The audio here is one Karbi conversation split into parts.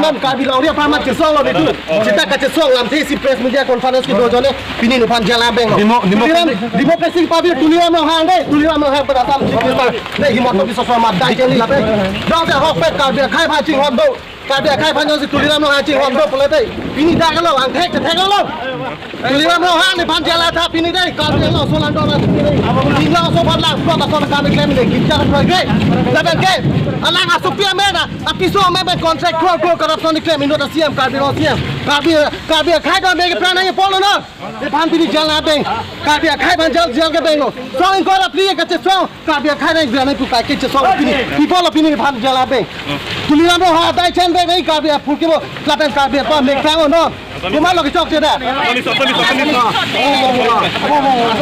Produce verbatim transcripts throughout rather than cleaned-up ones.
apharman, Karbi Longri apharman chesonglo netum. Seta kachesong lamthe si press media conference kedo ajoine pini nephan jail abeng. Demo-, demo- Tuliram, democracy pavi Tuliram Ronghang dei, Tuliram Ronghang pen Assam Chief Minister dei Himanta Biswa Sarma dai chengli lapen jongsi ahokpet Karbi akhai aphan chinghon do, Karbi akhai aphan jongsi Tuliram Ronghang chinghon do pulote pini dak lo angthek chethek lo. Tuliram Ronghang nephan jail atha pini dei, Karbi Anglong aso lang dona pini dei. Inglong aso bad lang, plot aso kami klem dei, kita kan proyek. Lapen ke, alang aso pia mena, apiso me me contract crore crore corruption klem inut a-C M, Karbi Anglong C M. Karbi, Karbi akhai do me ke pran nangji pulo non. Nephan pini jail abeng, Karbi akhai aphan jail, jail ke benglo. Song ingkoi ra phli kachesong, Karbi akhai nang biang nang pu kai kachesong pini. People lo pini nephan jail abeng. Tuliram Ronghang dai chen beng nang Karbi aphu ke bo, lapen Karbi apa mek tang non. Komatlo kechokche da. Police, police, police.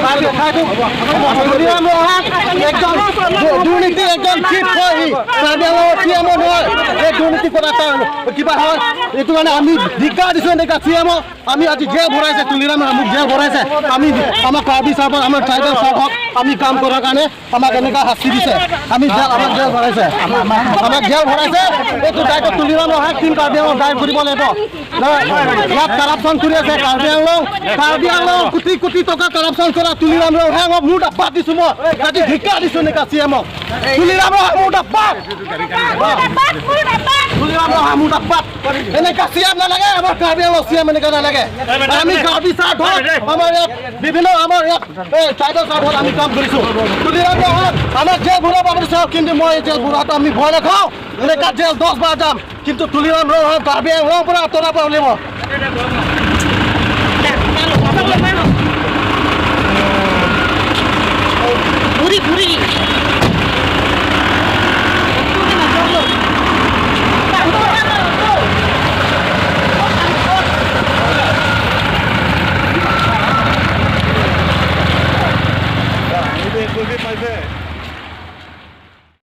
Karbi akhai tu, Tuliram Ronghang ekjon du-, দুৰ্নীতি ekjon chief হয় C. Karbi Anglong C M নহয়, এই দুৰ্নীতি কৰা তাৰ কিবা হয়। এইটো কাৰণে আমি ধিক্কাৰ দিছো এনেকা চি এমক। আমি আজি জেল ভৰাইছে, তুলিৰাম আমুক জেল ভৰাইছে। আমি আমাৰ কাৰ্বি চাৰ্বত, আমাৰ ট্ৰাইবেল চাৰ্বত আমি কাম কৰাৰ কাৰণে আমাক এনেকা শাস্তি দিছে। আমি জেল, আমাক জেল ভৰাইছে, আমাক জেল ভৰাইছে। এইটো দায়িত্ব তুলিৰাম ৰংহাং, টিম কাৰ্বি আংলং দায়ী কৰিব লাগিব। নহয়, ইয়াত কাৰাপশ্যন কৰি আছে কাৰ্বি আংলং, কাৰ্বি আংলং কোটি কোটি টকা কাৰাপশ্যন কৰা তুলিৰাম ৰংহাঙক মুৰ্দাবাদ দিছো মই। আজি ধিক্কাৰ দিছো এনেকা চি এমক। তুলিৰাম ৰংহাং মুৰ্দাবাদ। মুৰ্দাবাদ, মুৰ্দাবাদ। তুলিৰাম ৰংহাং মুৰ্দাবাদ। এনেকা চি এম নালাগে, আমাৰ কাৰ্বি আংলং চি এম এনেকা নালাগে। আমি কাৰ্বি চাৰ্বত, আমাৰ ইয়াত বিভিন্ন, আমাৰ ইয়াত, এই, ট্ৰাইবেল চাৰ্বত আমি কাম কৰিছো। তুলিৰাম ৰংহাং আমাক জেল ভৰাব বিচাৰক, কিন্তু মই এই জেল ভৰোৱাটো আমি ভয় নাখাওঁ। এনেকা জেল দহ বাৰ যাম, কিন্তু তুলিৰাম ৰংহাং কাৰ্বি আংলং পৰা আঁতৰাব লাগিব।